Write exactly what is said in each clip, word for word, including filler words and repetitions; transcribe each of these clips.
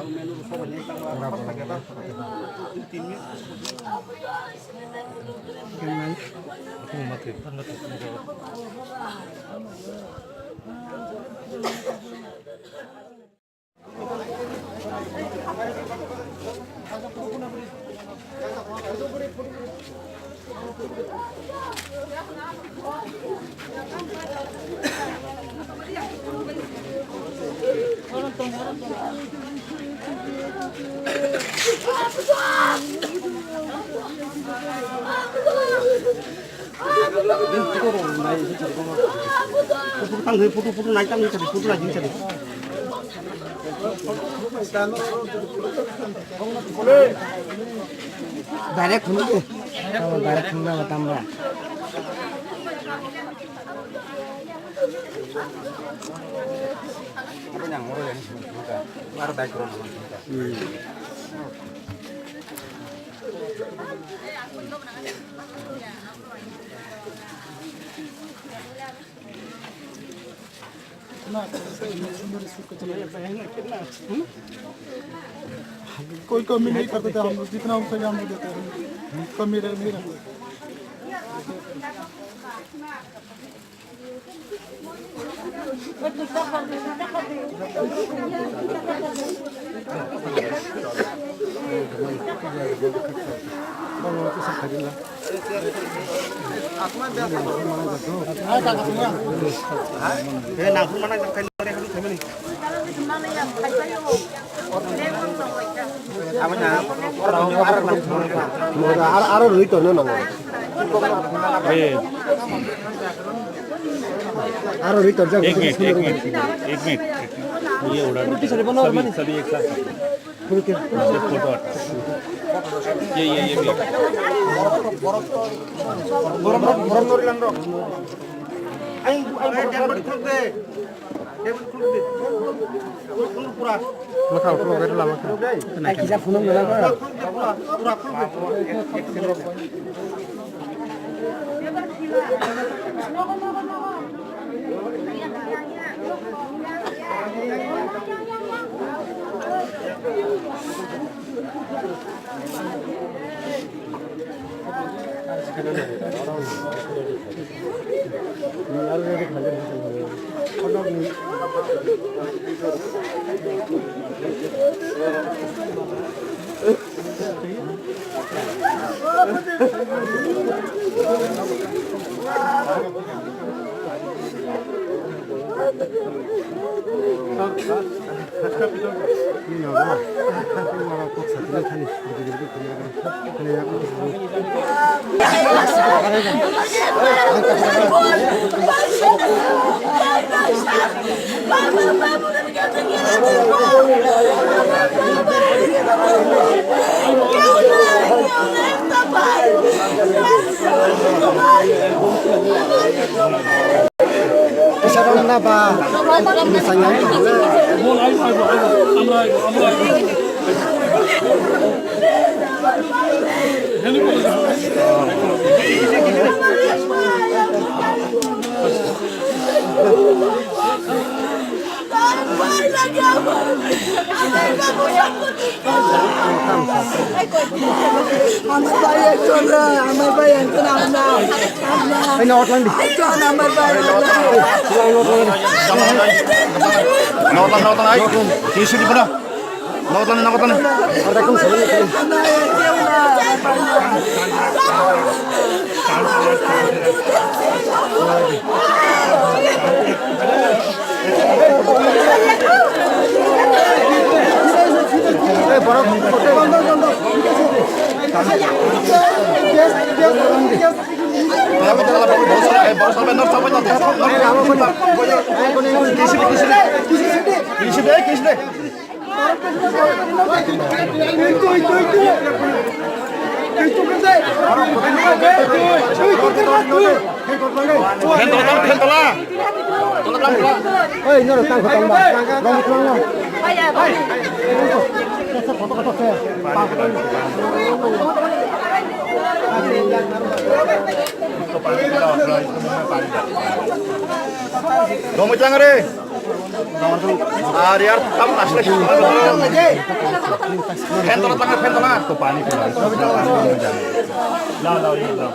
Photo tang, photo, photo nai tang, photo nai jing. Direct phone ko. Direct phone na tamba. कोई कमी नहीं करते थे हम लोग, जितना हो सके हम लोग देते हैं, कमी रह-, नहीं रखते। Aro, aro rui torno nango. Aro rui torjak. एक मिनट, एक मिनट, एक मिनट। ये उड़ा दो। सभी, सभी एक साथ। ये, ये, ये भी। Borok, borok no rilang rok. Ai, ai, borok, borok. Table khuluk de. Khuluk pura. Khuluk de pura. Khuluk de pura. Khuluk de pura. Kisa rok na ba, kisa yang tu le. Amar bai ekjon ra, amar bai ekjon apna, apna. Ai, north lang di. Ekjon amar bai ekjon. North lang, north lang, ai. Sini, sini, pernah. Nokotani, nokotani. Romoi tang re. Ar yaar, kam asle. Fan tola, fan tola. Lao, lao, lao.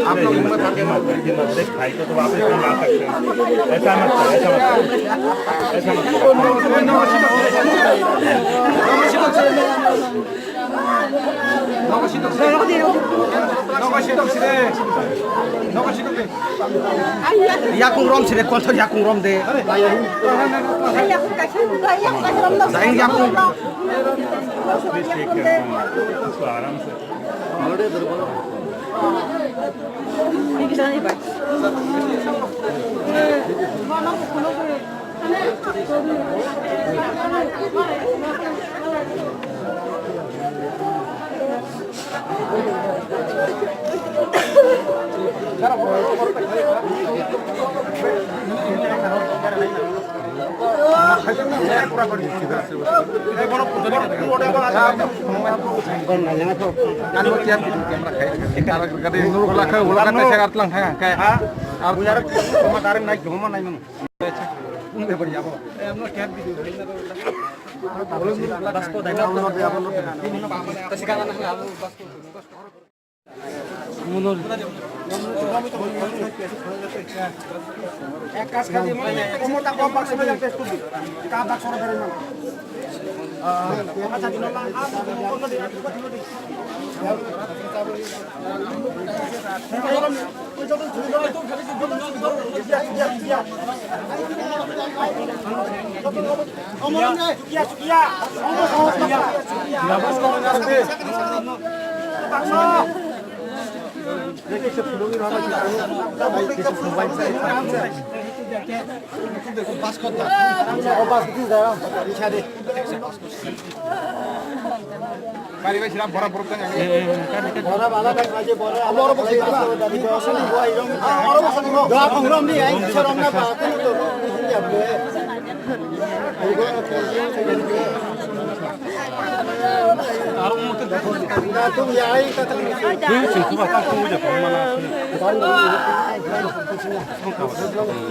आप लोग हिम्मत हार के मत, हिम्मत देख भाई को तो वापस हम ला सकते हैं। ऐसा मत कर, ऐसा मत कर, ऐसा मत कर। Yakung rom sire, kontor yakung rom de. Dai yakung.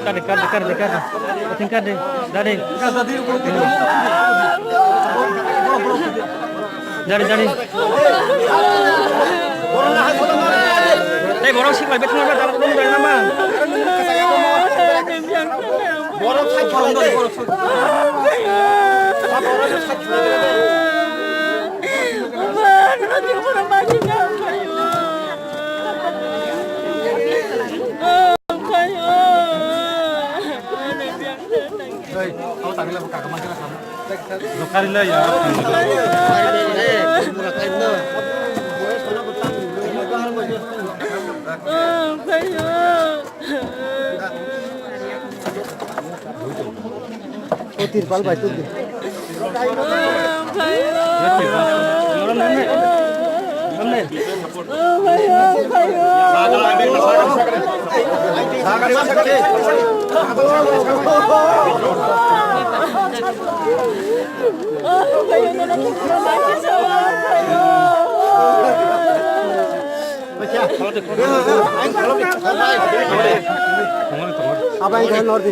Kade, kade, kade, kade. Ating kade. Dade. Dade, dade. Tei borok siklai bethang ba dalak dong dong nama. Borok sai borok sai. O tirpal bai tuk di. Abai, nordi.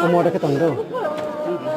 Omo da ke tong do.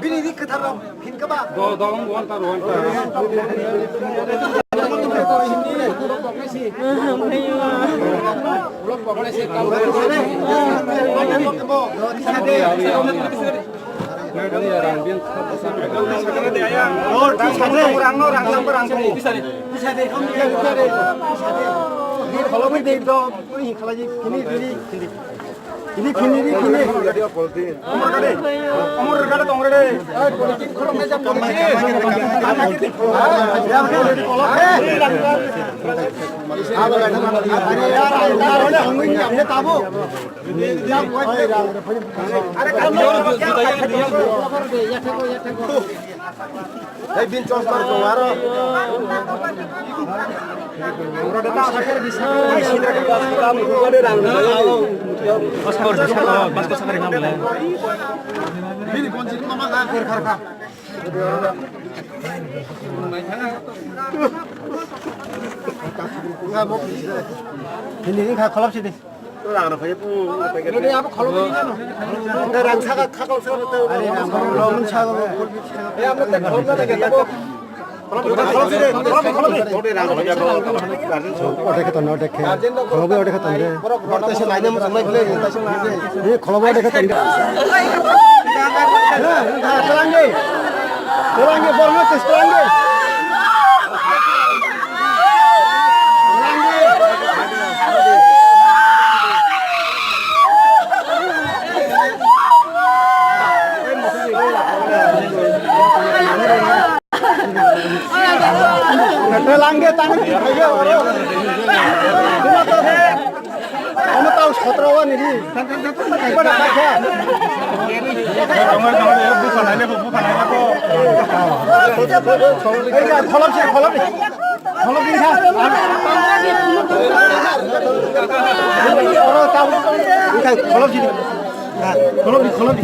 Bini ri kwthar rok phin khe ba. Do, do, wng, wng, wng, wng. Ini kini, ini kini. Amor gade, amor gade tong gade. Hei, bin chosma rok tongo aro. Bini bonsi rok ma kha. Hini, hini kha, kholop sidi. Rang saka khakal saka. Order khe tongo, order khe. Khulogwi order khe tongo de. Ni khulogwi order khe tongo de. Telangi. Telangi, borno tes telangi. Langge tang. Ano tau sotro wa nini. Pada kha. Kholom se, kholom ni. Kholom ni kha. Oro tau. Kholom sini. Kholom di, kholom di.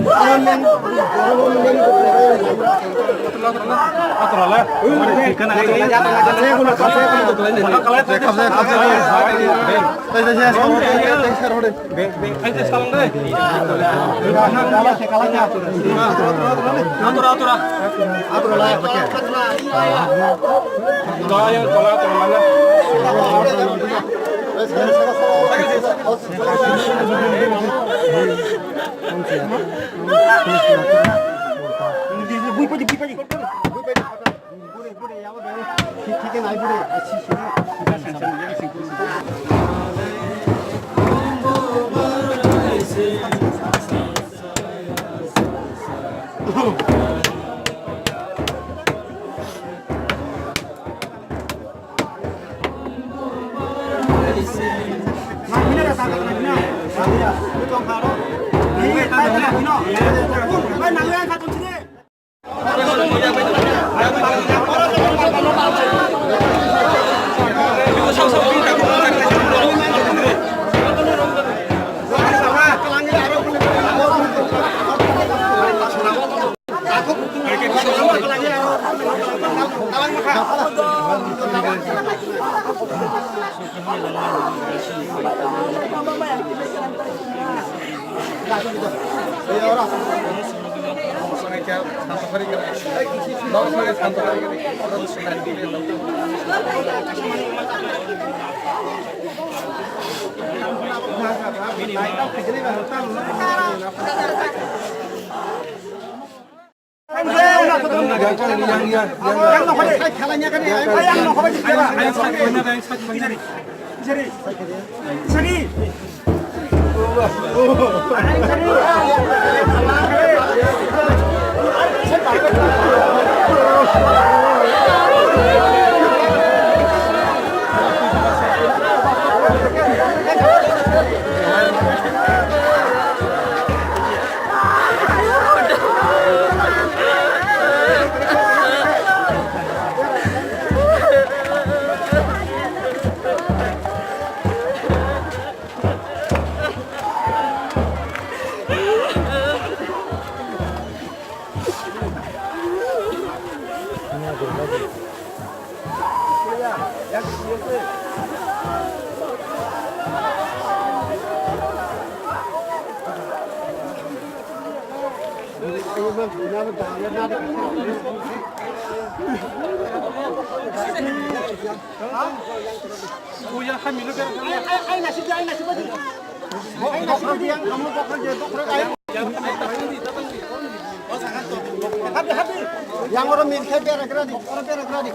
Yang orang milih beragra di, orang beragra di.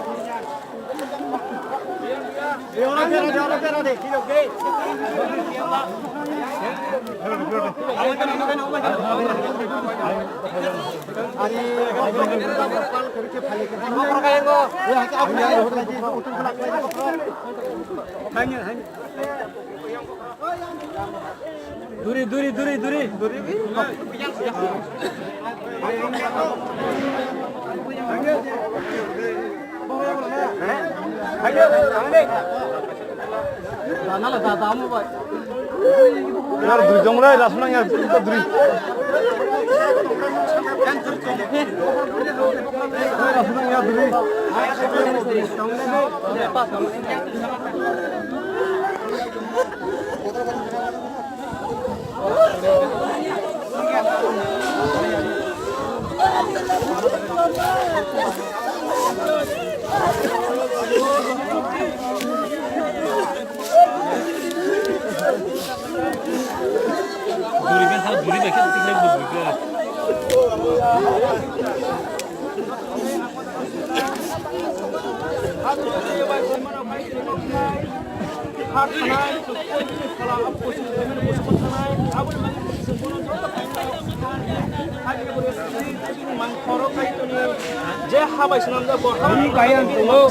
Yang orang beragra, orang beragra di. Hanya, hanya. Duri, duri, duri, duri. Yar duri jong lai, ras nang yar duri. Ras nang yar duri. Je ha bai swnamjak bo ha bai swnamjak bo.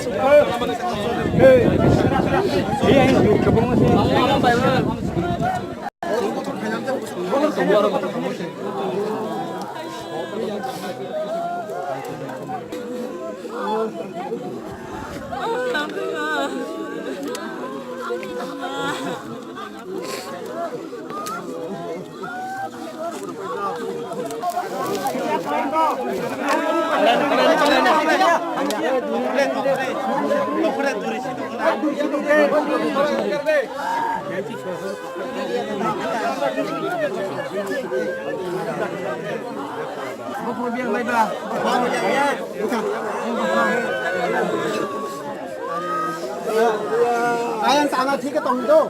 Ayang sana thik tong do.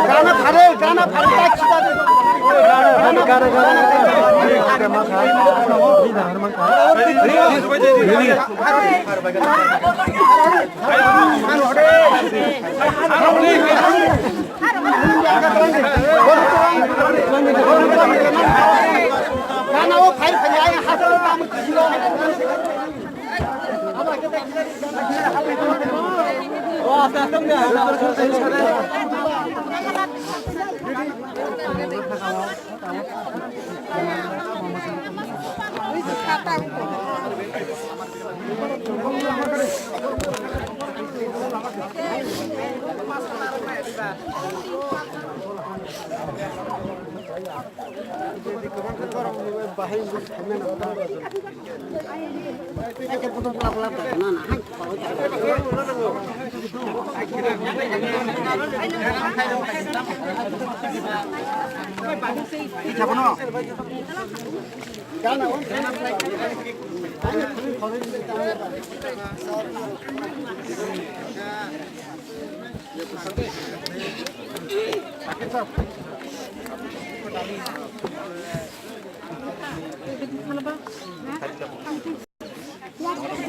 Gana phare, gana phare, tak sida de.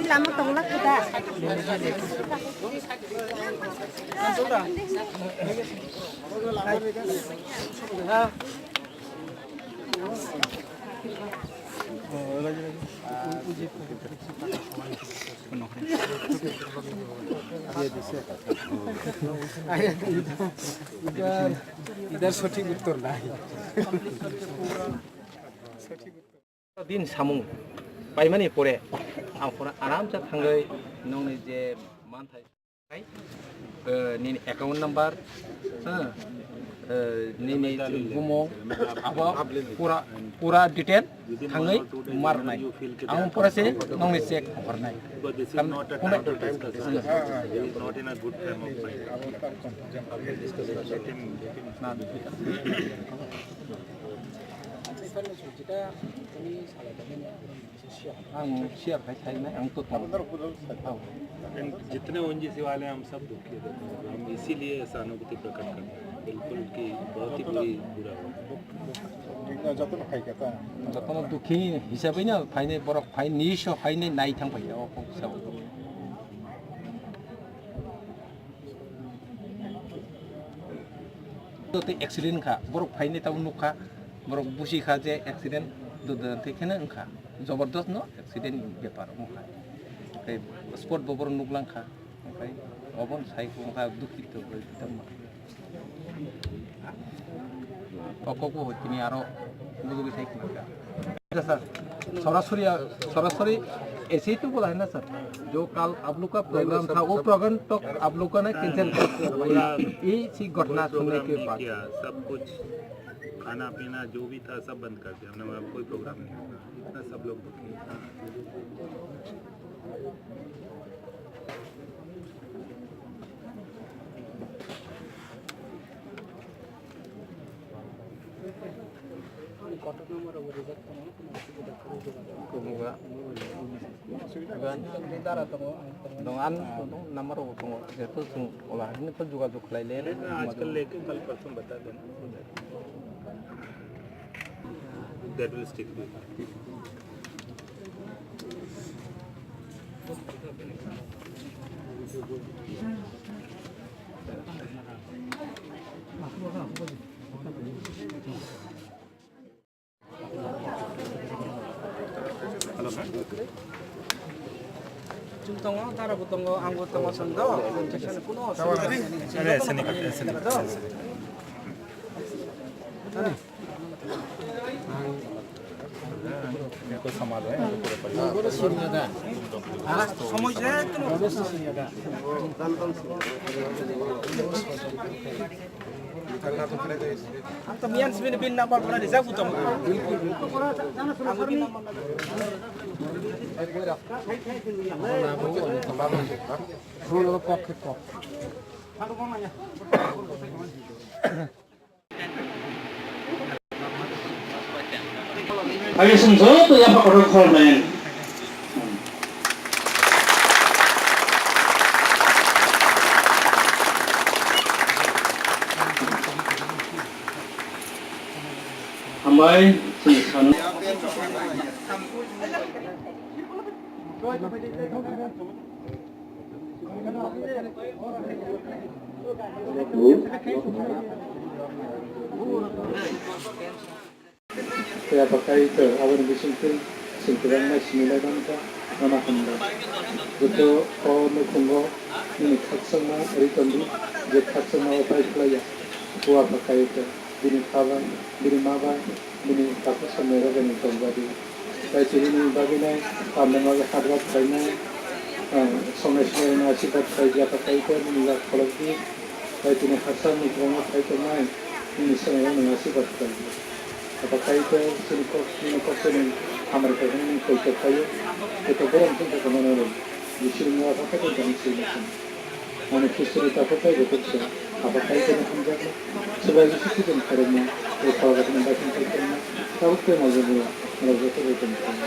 Lama tongla kita. Idar, idar sothik uttor nai. Sothik uttor. Din samung paimani pore ang khorang aramsa thangwi nongni je manthai, eh, nini account number, eh, eh, nini bumung, abo pura, pura detail thangwi marnai. Ang pura se nongni check hornai. Because this is not a time to discuss. This is not in a good frame of mind. Let him, let him. Ang share khai khai nai, ang to tamo. And जितने ओएनजीसी वाले हैं, हम सब दुखी हैं। हम इसीलिए सहानुभूति प्रकट करते हैं, बिल्कुल कि बहुत ही बुरी, बुरा हुआ। Jotono dukhi hisabe no phainai, borok phai niso phainai nai thang phai o kok sa. Joto accident kha, borok phainai tamo nukha, borok busi kha je accident, do do tei kheno wngkha, jobordos no accident ni bepar wngkha, tei spot bo borok nuklangkha, omo sai wngkha dukhito bai tongma. O kokbo tini aro bujugwi sai khna kha. Sir, sorasori, sorasori ऐसे ही तो बोला है ना सर, जो कल आप लोग का प्रोग्राम था, वो प्रोग्राम तो आप लोग का ना कैंसिल कर दिया। पूरा ये सी घटना सुनने प्रोग्राम के नहीं बाद। किया, सब कुछ खाना पीना जो भी था सब बंद कर दिया हमने, वहाँ कोई प्रोग्राम नहीं होगा, इतना सब लोग दुखी हैं। Kotokno moro bo rijak tongo, kuno asugida khe rijak tongo. Tongo ba? Tongo. Tongo, ang tongo, number bo tongo. Jeto chwng ola hini to jogajog khlai le. Ajkal leke kal parson bata dena. That will stick to you. Chwng tongo, dara bo tongo, ang bo tongo, chwng do. Kuno Ang to miyan sibini bin number pura rijak buto. Agi sung joto yapha kotor khoroknai. Hambai, chwng sano. Kaya pakai to, aboni bisingtwi chwng kwbangma simi lai mankha, nono hambai. Joto o nukhungo nini khakchangma ri tongdi, je khakchangma o pai khlaiya, kua pakai to. Bini pha bai, bini ma bai, bini takhuk samung rok bai nwng tongjadi. Tai tini nini bagwino tamni bagwi hapjak khlainai, ah, songnai sinai rokno asirwad khlai, yapha khlai khe nini yak kholobdi. Tai tini haksa ni kwbangma phai tongnai, nini swngcharno nwng asirwad khlai di. Yapha khlai khe chini kok, nini kok chini hamari khe nini koi khe khlaio. Joto borok wngkha khe kwmano rw. Bisingni yapha khe tongthani swi. Ani history takhuk tei bukhuk se, abo kaitorni hamjakma, Swbai Jisu Khristo ni phairokma, tei Phalrokni baithang tei tongma, tabuk tei malrok bo, norok joto bai tong thung.